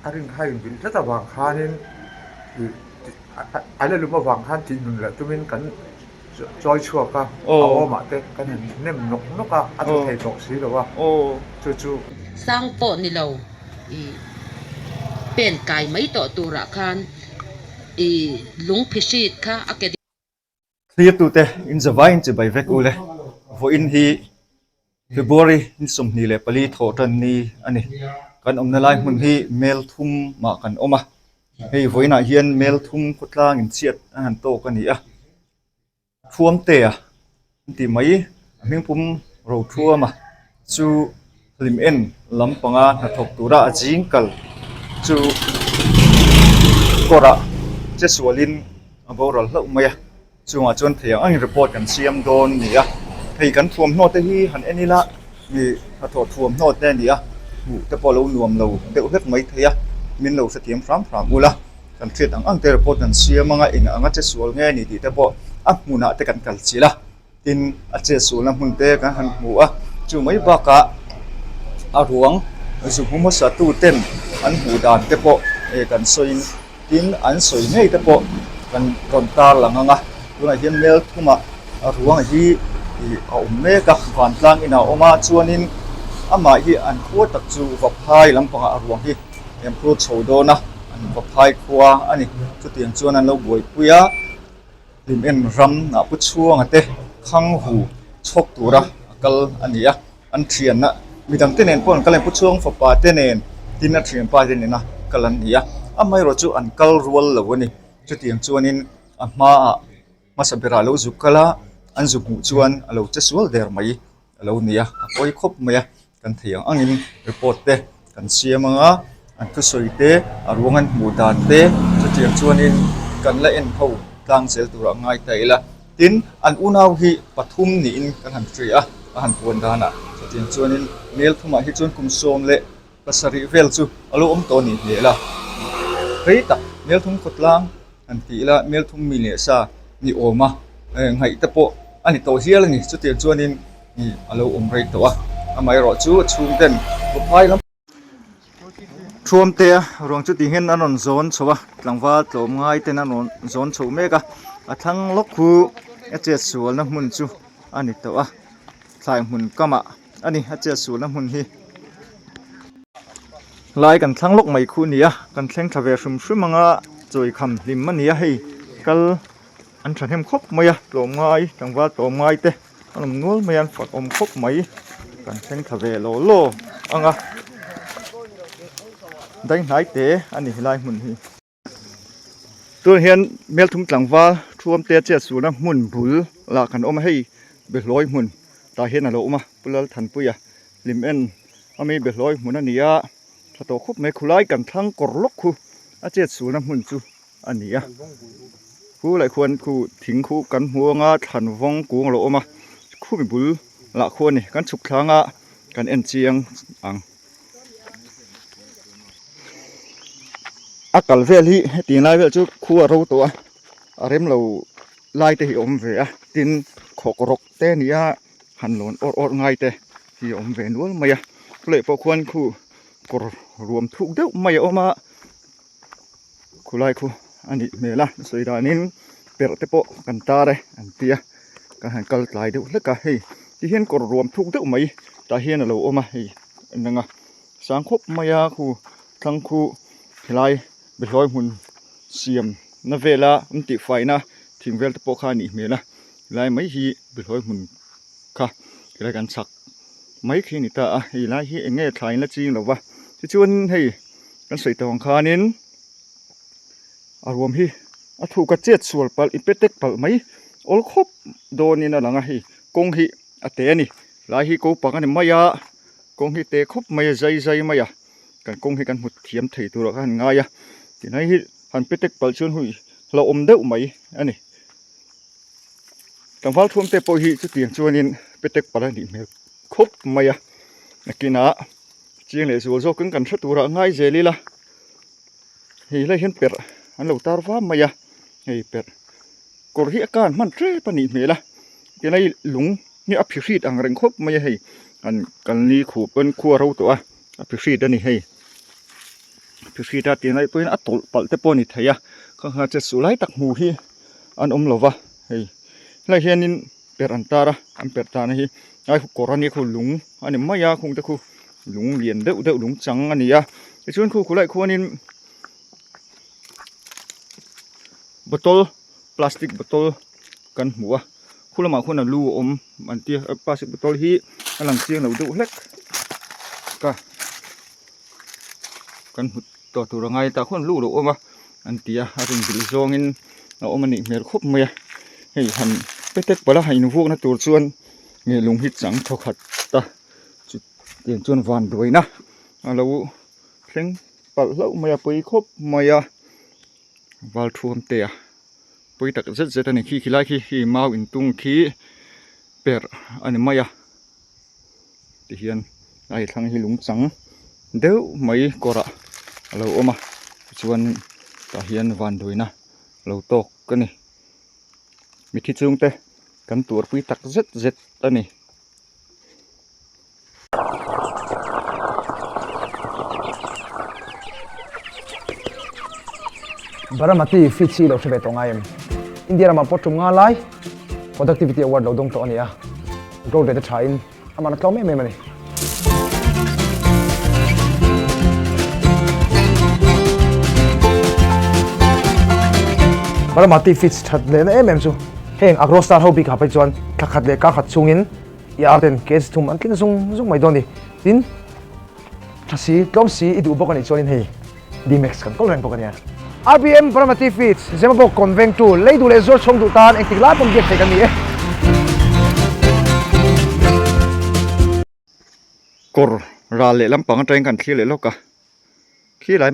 A rin kha inbilh tlat avang khanin ih a la lum avang khan tih nun leh tumin kan chawi chhuak a, a awmah te kan han nem nawk nawk a, a thaw thei tawh si lo a, chu chu. Sang pawh ni lo ih pen kai mai tawh turah khan ih lungphi hrit kha a ke. Thlirtute in zavaiin chibai vek u le. Vawiin hi February ni 24 thawh tan ni a ni. Kan awmna lai hmun hi mel thum mah kan awm a. Hei vawiinah hian mel thum khawtlang inchhiat a han tawk a ni a. Thuamtea an tih mai a hmingpum Rothuama chu hlim en lampanga hnathawk tura a zing kal chu kawrah che sualin a boral hlauh mai a, chungah chuan thei ang angin report kan siam dawn a ni a, hei kan thuamhnaw te hi han en ila mi hnathawh thuamhnaw te a ni a, hmuh te pawh a lo nuam lo deuh hlek mai thei a, min lo hrethiam hram hram ula, kan hriat ang ang te report kan siam anga eng anga che sual nge a ni tih te pawh a hmunah te kan kal chilh a. Tin, a chetsualna hmun te kan han hmu a, chu mai bakah a ruang zu hmu hmasa tu ten an hmuh dan te pawh kan sawiin tin an sawi ngei te pawh kan rawn tar lang ang a, tunah hian mel thumah a ruang hi ih a awm mek a, vantlang inah a awm a, chuanin amah hi an khua tak chu Vaphai lampangah a ruang hi an phur chho dawn a, an Vaphai khua a ni, chutiang chuan an lo buaipui a. Hlim en ram ah pu chhuanga te khang hu chhawk tura a kal a ni a, an thianna midang te nen pawh an kal a ni, pu chhuang fapa te nen tin a thianpa te nena kal an ni a, amaherawh chu an kal rual lo a ni, chutiang chuanin a hmaah hmasa berah a lo zuk kal a, an zu hmuh chuan a lo che sual der mai. a lo ni a, a pawi khawp mai a, kan thei ang angin report te kan siam ang a, an thusawi te a ruang an hmuh dan te chutiang chuanin kan la en ho tlang zel turah ngai ta ila, tin an unau hi pathum niin kan han hria a, a han puan danah chutiang chuanin mel thumah hi chuan kum 17 vel chu a lo awm tawh a nih hmel a, rei tak mel thum khawtlang han tih ila mel thum mi leh sa ni awm a ngaih te pawh a ni tawh hial a ni chutiang chuanin ih a lo awm rei tawh a amaherawh chu a chhung ten phai lam thuam te a ruang chu tih hian an rawn zawn chho a tlangval tlawm ngai ten an rawn zawn chho mek a a thlang lawk khu a chet sualna hmun chu a ni tawh a thlai hmun kamah a ni a chet sualna hmun hi. Lai kan thlang lawk mai khu a ni a kan thleng thla ve hrim hrim anga chawi kham hlim a ni a hei kal an thahnem khawp mai a tlawmngai tlangval tlawmngai te an awm nual mai a an fak awm khawp mai kan thleng thla ve law law ang a dainghnai te a ni helai hmun hi. Tunah hian Melthum tlangval thuam te chet sualna hmun bul lah kan awm a hei Behlawi hmun tah hian a lo awm a Pu Lalthanpuia hlim en ami Behlawi hmun a ni a tha tawh khawp mai khulai kan thlang kawr lawk khu a chet sualna hmun chu a ni a khu leh khuan khu thing khu kan hmu anga thlan vawng kung a lo awm a khumi bul lah khu a ni kan chhuk thlanga kan en chiang ang. A kal vel hi hetiang lai vel chu khua a ro tawh a a rem lo lai te hi a awm ve a tin khawk rawk te a ni a han lawn awrh awrh ngai te hi a awm ve nual mai a khuleh pawh khuan khu kawr ruam thuk deuh mai a awm a khulai khu a nih hmel a sawi danin perh te pawh kan tar e an tia kan han kal tlai deuh hlek a hei ti hian kawr ruam thuk deuh mai tah hian a lo awm a hei en ang a sang khawp mai a khu thlang khu helai behlawi hmun siam na vela an tihfaina thing vel te pawh kha a nih hmel a helai mai hi behlawi hmun kha helai kan chhak mai khi a ni ta a hei lai hi eng nge thlai la ching lo va tichuan hei kan sawi tawh ang khanin a ruam hi a thuk a chet sual palh i pe tek palh mai awl khawp dawnin a lang a hei kawng hi a te a ni lai hi ko pang a ni mai a kawng hi te khawp mai a zai zai mai a kan kawng hi kan hmu thiam thei turah kha han ngai a tinai hi han pe tek palh chuan hui hlauhawm deuh mai a ni tlangval thuam te pawh hi chutiang chuanin pe tek palh a nih hmel khawp mai a nakinah chiang leh zual zawkin kan hre turah ngai zel ila hei lai hian perh an lo tar vam mai a hei perh kawr hi a kan hman tep a nih hmel a tilai lung hi a phihrit ang reng khawp mai a hei an kalni khuh pawn khua ro tawh a a phihrit a ni hei. phihrit a tih lai pawhin a tawlh palh te pawh a ni thei a kha kha che suh lai tak hmuh hi an awm lo va hei helaiah hianin perh an tar a an perh tahna hi ai khu kawr a nia khu lung a ni mai a khung te khu lung lian deuh deuh lung chang a ni a tichuan khu khulaiah khuanin bottle plastic bottle kan hmu a khu lamah khuan a lu a awm an tia plastic bottle hi a lang chiang lo deuh hlek ka kan hmu tawh tur a ngai tah khuan lu a lo awm a an ti a a rin bilh zawngin a awm a nih hmel khawp mai a hei han petek palh a han invuakna tur chuan nge lung hi chang thaw khat ta chu tiang chuan van duaina a lo thleng palh hlauh mai a pawi khawp mai a val thuam te a pawi tak zet zet a ni khi khilai khi khi mau intung khi perh a ni mai a tihian a i thlang hi lung chang deuh mai kawrah a lo awm a tichuan tah hian vanduaina a lo tawk a ni mithi chhungte kan tuarpui tak zet zet a ni. Baramati feeds hi lo hre ve tawh ngai em? India ramah pawh tum nga lai Productivity Award lo dawng tawh a ni a, growth rate a tha in a man a tlawm em em a ni. Baramati feeds that lehna em em chu heng Agro Star ho bikah phei chuan thla khat leh kar khat chhungin I ar ten case thum an tling zung zung mai dawn a ni. Tin, tha si, tlawm si i duh bawk a nih chuanin hei D-Max kan kawl reng bawk a nia. RBM Baramati Feeds, Zemabawk kawn vengtu, lei duh leh zuar chhawng duh tan engtik lai pawn biak theih kan ni e. Kawr ral leh lampang atangin kan thlir leh lawk a, khi lai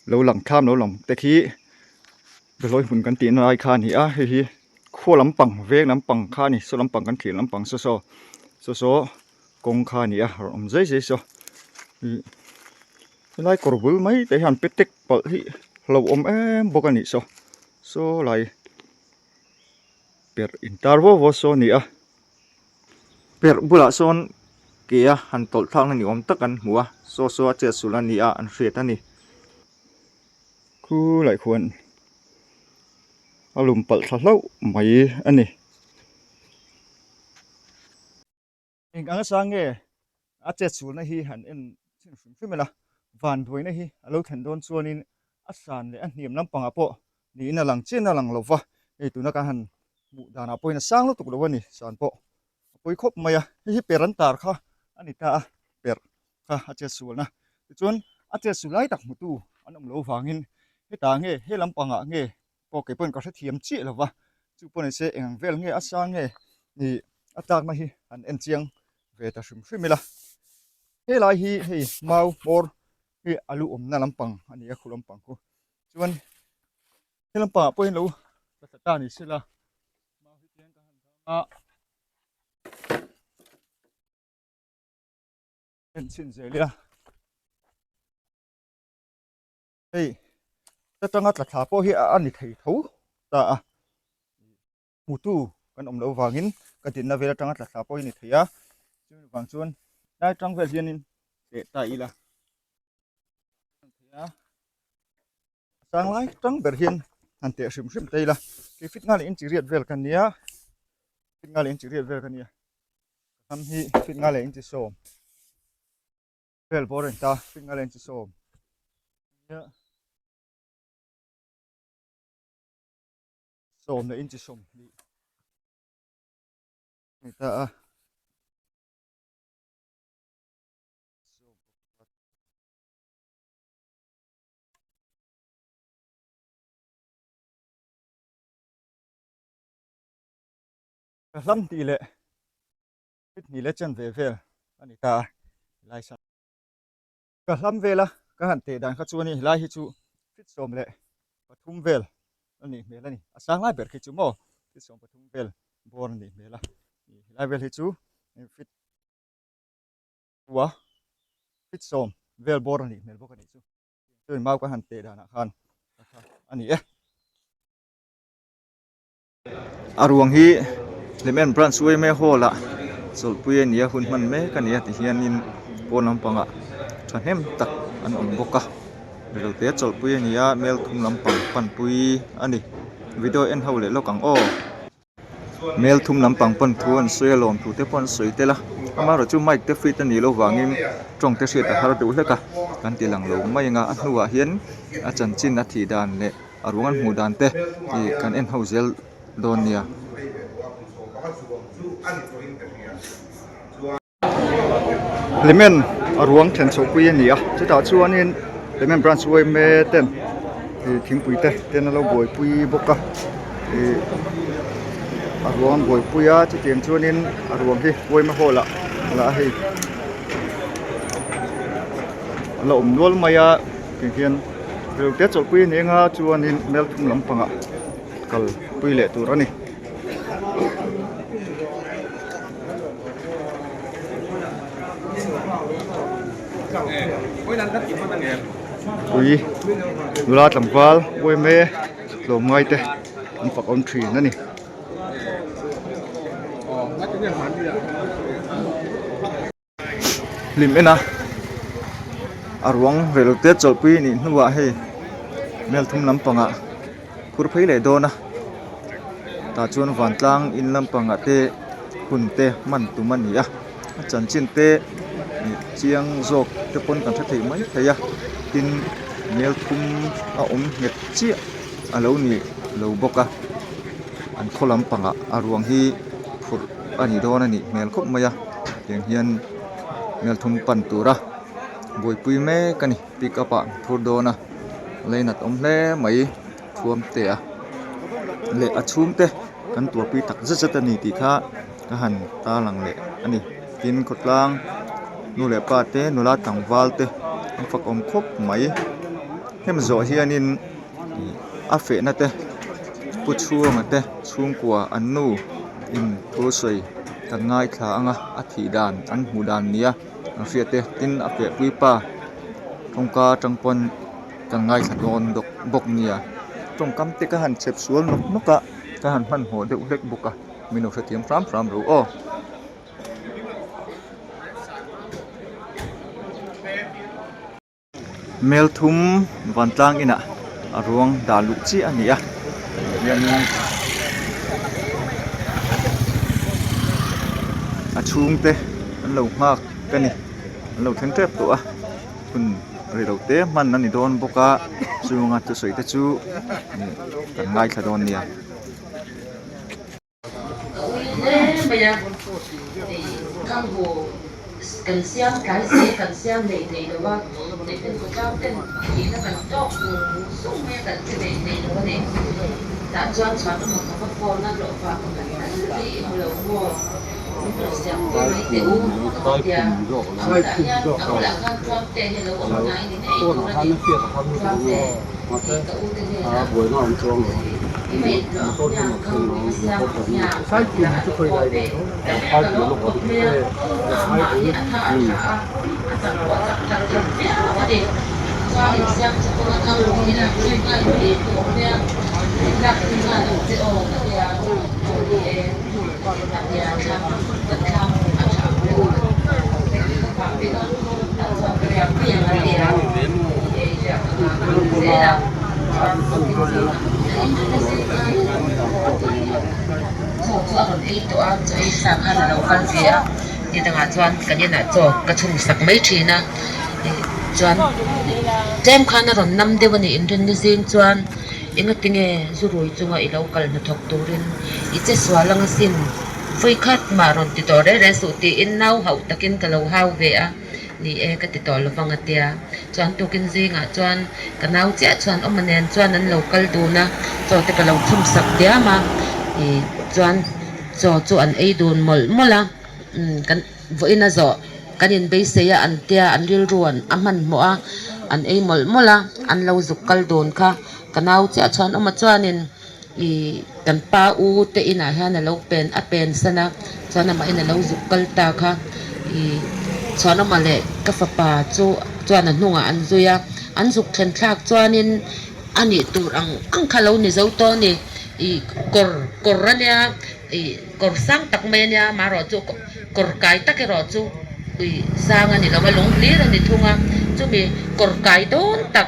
lo lang thlam lo lang te khi Behlawi hmun kan tihna lai kha a ni a, hei hi khua lampang veng lampang kha a ni saw lampang kan thlir lampang saw saw saw saw kawng kha a ni a rawn awm zai zai saw ih helai kawr bul mai te hian pe tek palh hi hlauhawm em bawk a nih saw saw lai perh intar vau vau saw a ni a perh bulah sawn ke a han tawlh thlakna ni awm tak an hmu a saw saw a chet sulh a ni a an hriat a ni. Khu laih khuan a lum palh thla hlauh mai a ni. Eng anga sang nge a chet chhulna hi han en chhin hrim hrim ila, vanduaina hi a lo thlen dawn chuanin a san leh a hniam lampangah pawh niin a lang chian a lang lo va, hei tuna kan han hmuh danah pawhin a sang lutuk lo a ni, san pawh a pawi khawp mai a, hei hi per an tar kha a ni ta a, perh kha a chet sualna tichuan a chet su lai tak hmutu an awm lo vangin hetah nge he lampangah nge pawh kei pawhin ka hrethiam chiah lo va chu pawh ni se eng ang vel nge a sang nge ih a tlakna hi an en chiang ve ta hrim hrim ila helai hi hei mau hmawr hi a lu awmna lampang a ni a khu lampang khu chuan he lampangah pawh hian lo tla thla ta ni sela mau hi tiang ka han dang a. En chhin zel ila hei ta tanga tla thla pawh hi a ni thei tho ta a hmutu kan awm loh vangin ka dinna vel atanga tla thla pawh hi a ni thei a chumi vang chuan lai tang vel hianin teh ta ila a sang lai tang ber hian han teh hrim hrim ta ila kei fit nghal in chi riat vel ka nia fit nghal in chi riat vel ka nia. Ram hi fit nga leh inchi sawm vel bawr a ni ta fit nga leh inchi sawm sawm leh inchi sawm hnih a ni ta a. Ka hlam tih leh fit hnih leh chen ve vel a ni ta a helai sa ka hlam vel a ka han teh dan kha chuan helai hi chu fit 13 vel a nih hmel a ni a sang lai ber khi chu maw fit 13 vel bawr a nih hmel a helai vel hi chu fit kua fit 10 vel bawr a nih hmel bawk a nih chu chuan mau ka han teh danah khan a ni e. A ruang hi Hlimen Branch Uaime Hall ah chawlhpui a ni a hun hman mek a ni a ti hianin pawn lampangah thahnem tak an awm bawk a. Reilote chawlhpui a ni a, mel thum lampang panpui a ni. Video en ho leh lawk ang aw. Mel thum lampang pawn thu an sawi a lawm thu te pawh an sawi tel a, amaherawh chu mic te fit a nih loh vangin tawng te hriat a har deuh hlek a, kan ti lang lo mai ang a, a hnuah hian a chanchin a thih dan leh a ruang an hmuh dan te ih kan en ho zel dawn nia. Hlimen a ruang then chhoh pui a ni a chutah chuanin Hlimen branch yma ten ih thingpui te ten a lo buaipui bawk a ih a ruang an buaipui a chutiang chuanin a ruang hi yma hall ah lah a hei a la awm nual mai a tiang hian reilote chawlhpui a ni anga chuanin mel thum lampangah kalpui leh tur a ni. Ui nula tlangval uaime tlawmngai te an fak awm thin a ni. Hlim en a a ruang reilote chawlhpui a nih hnuah hei mel thum lampangah phur phei leh dawn a tah chuan vantlang in lampangah te hun te hman tum a ni a a chanchin te ih chiang zawk te pawn kan hre thei mai thei a tin mel thum a awm nghet chiah a lo ni lo bawk a an khaw lampangah a ruang hi phurh a ni dawn a nih hmel khawp mai a tiang hian mel thum pan tura buaipui mek a ni pick up ah phur dawn a lainat awm hle mai thuam te a leh a chhung te kan tuarpui tak zet zet a ni tih kha ka han tarlang leh a ni tin khawtlang nu leh pa te nula tlangval te an fak awm khawp mai hemi zawh hianin a fehna te pu chhunga te chhungkua an nu in thu sawi kan ngaithla ang a a thih dan an hmuh dan nia an hriat te tin a fehpui pa tawngka atang pawn kan ngaithla dawn bawk nia tawngkam te ka han chhep sual nawk nawk a ka han hmanhmawh deuh hlek bawk a min lo hrethiam hram hram ro aw. Mel thum vantlang inah a ruang dah luh chiah a ni a hianin a chhungte an lo nghak a ni an lo thleng tep tawh a hun rei lo te hman a ni dawn bawk a chunga thusawi te chu kan ngaithla dawn nia. Ka ui hle mai a, hei Thanghu kan siam tlai si, kan siam hleih thei lo a, Nathan Kawtlang ten thihna kan tawk sung sung mai a, kan che hleih thei lo a ni. Tah chuan chhuanawma ka va phone a, hlawhfa pakhat tal hi i hmu lo maw? Min rawn siam pui mai teh u, ka va tia. A bulah hian, a bulah khan Tluangte hi a lo awm hnai ni ngei tur a ni. Tluangte, hei ka u te hnenah Chaw chu a rawn ei tawh a, chaw ei sa khan a lo kal ve a, ni dangah chuan kan inah chaw ka chhung sak mai thin a, chuan tlem khan a rawn nam deuh a nih inrinni zing chuan engatinge zu rui chunga i lo kal hnathawk turin i che sual anga sin vawikhat mah rawn ti tawh reng reng suh tiin nau hauh takin ka lo hau ve a. Ni e, ka ti tawh lovang a tia. Chuan tukin zingah chuan ka nau chiah chuan awma nen chuan an lo kal dun a, chaw te ka lo chhum sak diam a, ih chuan chaw chu an ei dun mawlh mawlh a, umm kan vawiin a zawh kan inbeisei a an tia an rilru an a hmanhmawh a, an ei mawlh mawlh a, an lo zuk kal dun kha ka nau chiah chuan awma chuanin ih kan pa u te inah hian a lo pen a pen san a chuan amahin a lo zuk kal ta kha ih chhuanawma leh ka fapa chu chuan a hnungah an zui a an zuk thlen thlak chuanin a nih tur ang ang kha lo ni zo tawh a ni ih kawr kawr a nia ih kawr sang tak mai a nia amaherawh chu kawr kai tak erawh chu ih sang a ni lo a lung hlir a ni thung a chumi kawr kai dawn tak.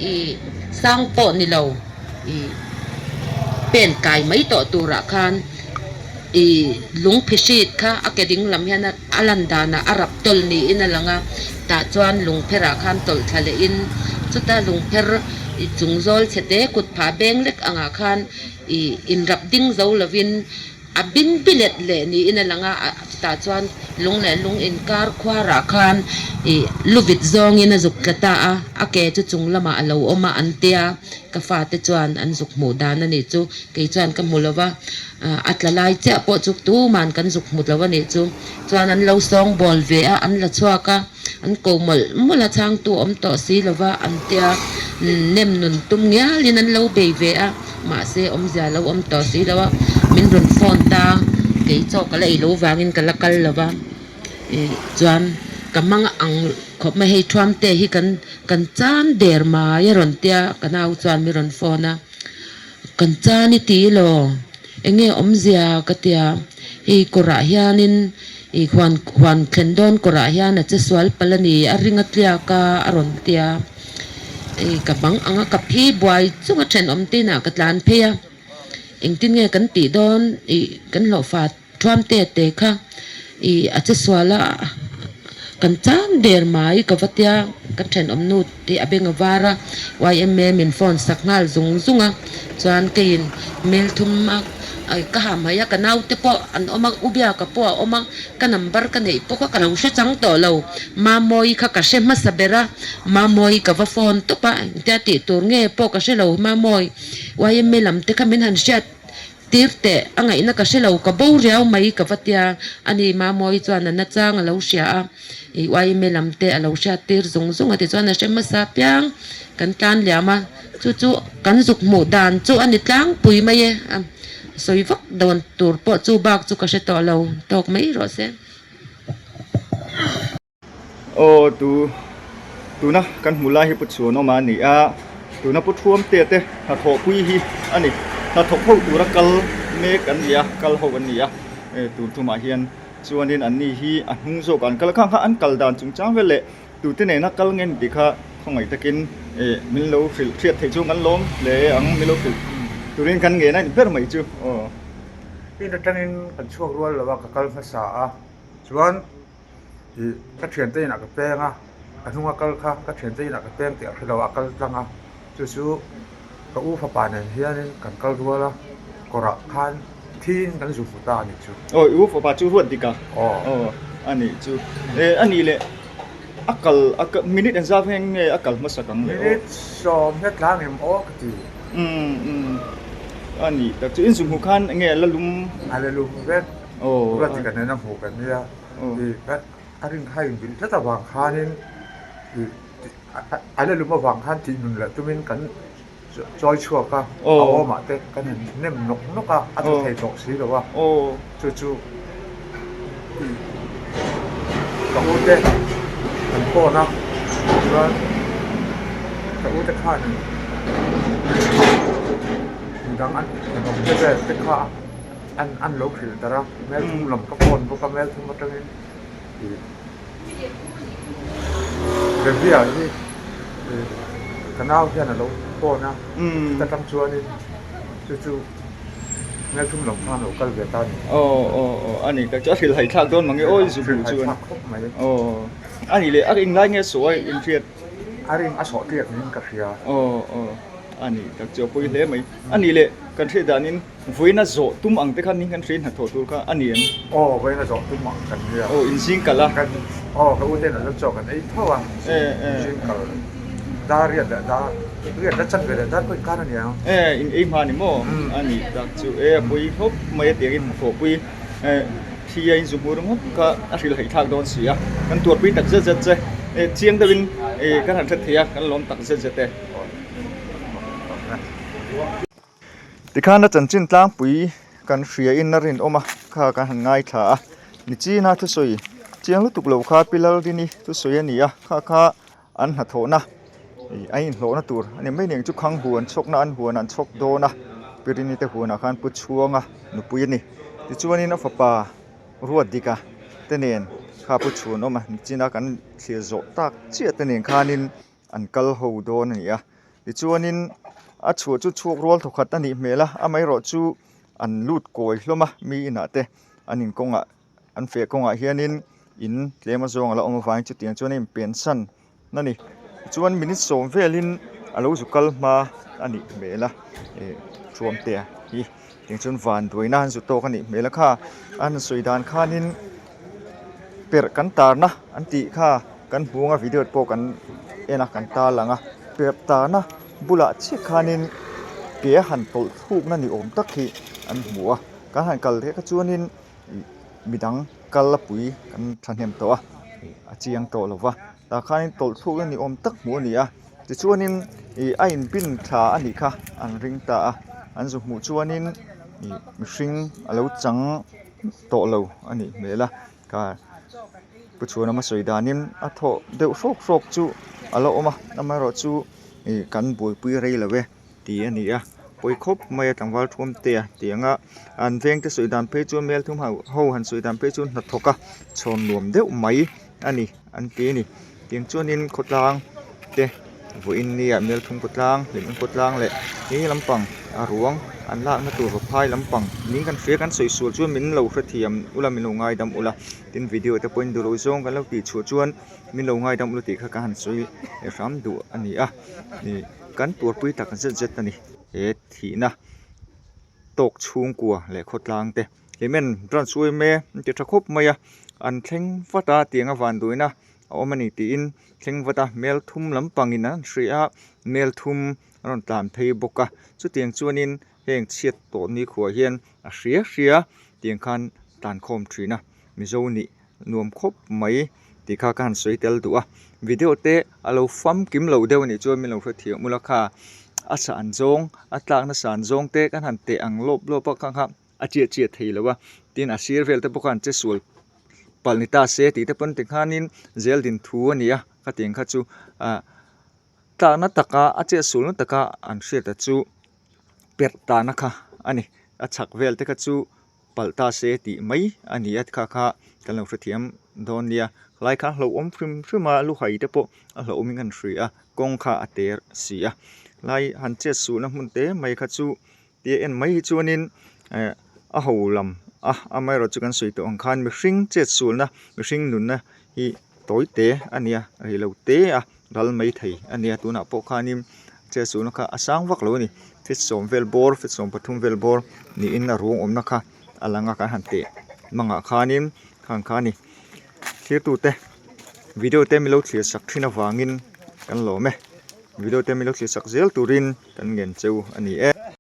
Ih sang pawh ni lo ih pen kai mai tawh turah khan ih lung phihrit kha a ke ding lam hian a lan danah a rap tawlh niin a lang a, tah chuan lung pherah khan tawlh thla lehin chuta lung pher ih chung zawl chhe te kut phah beng lek angah khan ih inrap ding zo lovin A bing bilet leh niin a lang a, chutah chuan lung leh lung inkar khuarah khan ih luvit zawngin a zuk tla ta a, a ke chu chung lamah a lo awm a an tia, ka fate chuan an zuk hmuh dan a nih chu, kei chuan ka hmu lo va, a tla lai chiah pawh chu tuman kan zuk hmu lo a nih chu, chuan an lo sawng bawl ve a, an la chhuak a. An ko mawlh mawlh a, chhangtu awm tawh si lova an tia nem nun tum ngialin an lo bei ve a, mahse awmzia lo awm tawh si lo a, min rawn phone ta, kei chaw ka la ei lo vangin ka la kal lova, ih chuan ka hmang ang khawp mai hei Thuamte hi kan kan chan der mai a rawn tia ka nau chuan min rawn phone a, kan chan i ti elaw? Enge awmzia ka tia, hei kawrah hianin ih huan huan thlen dawn kawrah hian a che sual palh a ni, a ring a tliak a a rawn tia. Ih ka bang ang a ka phi buai chunga thenawm te inah ka tlan phei a, engtin nge kan tih dawn ih kan hlawhfa thuam te te kha ih a che sual a kan chang der mai ka va tia, ka thenawm nu te a beng a var a, yma min phone sak nghal zung zung a, chuan keiin hmel thum a ka ha mai a, ka naute pawh an awm a, u Biaka pawh a awm a, ka number ka neih pawh kha ka lo hre chang tawh lo, Mamawii kha ka hre hmasa ber a, Mamawii ka va phone tawp a, engtia tih tur nge pawh ka hre lo, Mamawi yma lam te kha min han hriat Tir teh, a ngaihna ka hre lo, ka bo riau mai ka va tia, a ni Mamawi chuan a nachang a lo hria a, i yma lam te a lo hriat tir zung zung a tichuan a hre hmasa piang kan tlan liam a, chu chu kan zuk hmuh dan chu a ni tlangpui mai e, a sawi vak dawn tur pawh chu bak chu ka hre tawh lo tawk mai rawh se. Aw tu tuna kan hmuh lai hi Pu Chhuanawma a ni a, tuna Pu Thuamtea te hnathawhpui hi a ni. Hnathawk ho tura kal mek an ni a, kal ho an ni a, e tun tumah hian chuanin an ni hi a hnung zawkah an kal a, khang kha an kal dan chungchang vel leh tute nena kal nge ni tih kha khawngaih takin e min lo hrilh hriat theih chu kan lawm hle ang, min lo hrilh turin kan ngen a ni ber mai chu aw. In atangin kan chhuak rual lo a, ka kal hmasa a, chuan. Ih ka thiante inah ka peng a, ka hnunga kal kha ka thiante inah ka peng tih a hre lo a, a kal tlang a, chu chu ka u fapa nen hianin kan kal rual a, kawrah khan thiin kan zu hmu ta a nih chu. Aw i u fapa chu ruat dik a? Aw. Aw a nih chu. E a nih leh a kal a minute engzat nge nge a kal hmasak ang le aw? Minute 10 tlang em aw ka ti. Umm umm a nih tak chu in zu hmuh khan enge a la lum? A la lum vek. Ruat dik a nena hmuh kan nia. A rin kha inbilh tlat avang khanin a la lum avang khan tih nun leh tumin kan chawi chhuak a, a awmah te kan han nem nawk nawk a, a tha thei tawh si lo a, chu chu ka u te an phone a, chuan ka u te khan midang an awm te vel te kha. An an lo hrilh darh a, mel thum lam ka phone bawk a, mel thum atangin ih Revia hi ih ka nau hian a lo phone a, chuta tang chuanin chu chu mel thum lam khan a lo kal ve ta a ni. Aw aw aw a ni tak chu a hrilh haih thlak dawn mange aw i zu hmuh chuan. Hrilh haih thlak khawp mai. Aw a nih leh a ring lai nge saw a inhriat? A ring a sawh tliak niin ka hria. Aw aw a ni tak chu a pawi hle mai. A nih leh kan hriat danin Vawiina zawh tum ang te kha ni kan hriat hnathawh tur kha a ni em? Aw, vawiina zawh tum ang kan nia. Aw, in zing kal a. Kan, aw, ka uten an lo chaw kan ei tho a. Zing kal dar riat leh dar, riat la chan ve leh dar pawh inkar a nia. E, in ei hma ni maw? A nih tak chu e, a pawi khawp mai a tiangin hnathawh pui e, thi a inzu hmu ringawt kha a hrilh haih thlak dawn si a. Kan tuarpui tak zet zet che. E, chiang deuhin e, kan han hre thei a, kan lawm tak zet zet e. Tikhan a chanchin tlangpui kan hria in a rinawm a kha kan han ngaithla a nichina thusawi chiang lutuk lo kha Pi Lalrini thusawi a ni a kha kha an hnathawhna ih a inhlawhna tur a ni mai aniang chu khang huan chhawkna an huan an chhawk dawn a Pi Rini te huanah khan Pu Chhuanga nupui a ni tichuanin a fapa Ruatdika te nen kha Pu Chhunawma nichina kan thlir zawh tak chiah te nen khanin an kal ho dawn a ni a. Tichuanin a chhuah chu chhuak rual thawkhat a nih hmel a, amaherawh chu an lut kawi hlawm a mi inah te an inkawngah an feh kawngah hianin in tlem azawng a la awm avangin chutiang chuan a inpensan a ni. Tichuan minute sawm velin a lo zu kal hma a nih hmel a ih thuamtea hi tiang chuan van duaina an zu tawk a nih hmel a kha an sawi dan khanin perh kan tarna an tih kha kan hmuh anga video te pawh kan en a kan tarlang a perh tarna bulah chiah khanin ke a han tawlh thlukna ni awm tak hi an hmu a kan han kal leh kha chuanin ih midang kal a pui kan thahnem tawh a ih a chiang tawh lo va tah khanin tawlh thlukna ni awm tak hmuh a ni a tichuanin ih a inbin thla a nih kha an ring ta a an zu hmuh chuanin ih mihring a lo chang tawh lo a nih hmel a ka pu chhuan a sawi danin a thawh deuh hrawk hrawk chu a la awm a amaherawhchu ih kan buaipui rei lo e. tih a ni a pawi khawp mai a tlangval thuam te a tih ang a an veng te sawi dan phei chuan mel thum ho ho han sawi dan phei chuan hnathawk a chhawn nuam deuh mai a ni an ti a ni tiang chuanin khawtlang te vawiin nia mel thum khawtlang hlimna khawtlang leh he lampang a ruang an lakna tur vaphai lampang niin kan hria kan sawi sual chuan min lo hrethiam ula min lo ngaidam ula tin video te pawhin duh loh zawng kan lo tih chhuah chuan min lo ngaidam ula tih kha ka han sawi hram duh a ni a ih. Kan tuarpui tak zet zet a ni. He thihna tawk chhungkua leh khawtlang te hlimen branch uaime an ti tha khawp mai a, an thleng vat a tiang a vanduaina a awm a ni tiin thleng vat a mel thum lampangin an hria a mel thum a rawn tlan phei bawk a chutiang chuanin heng chhiat tawh nikhuah hian a hria hria tiang khan tlan khawm thin a mizo nih nuam khawp mai tih kha ka han sawi tel duh a video te a lo famkim lo deuh a nih chuan min lo hrethiam ula kha a san zawng a tlakna san zawng te kan han teh ang lawp lawp a kha kha a chiah chiah thei lo a tin a sir vel te pawh khan che sual palh ni ta se tih te pawn tikhanin zel din thu a ni a khatiang kha chu ah tlakna taka a chet sualna taka an hriat a chu perh tahna kha a ni a chhak vel te kha chu. palh ta se tih mai a ni a kha kha kan lo hrethiam dawn nia helai kha hlauhawm hrim hrim a luhai te pawh a hlauhawm in kan hria a kawng kha a ter si a helai han chet suhna hmun te mai kha chu tia en mai hi chuanin eh a ho lam a amaherawhchu kan sawi tawh ang khan mihring chet sualna mihring nunna hi tawi te a nia rei lo te a ral mai thei a nia tunah pawh khanin chair suhna kha a sang vak lo a ni feet sawm vel bawr feet 13 vel bawr niin a ruang awmna kha a lang a kan han teh mangah khanin khang kha a ni thirtute video te min lo thlir sak thin avangin kan lawm e video te min lo thlir sak zel turin kan ngen cheu a ni e.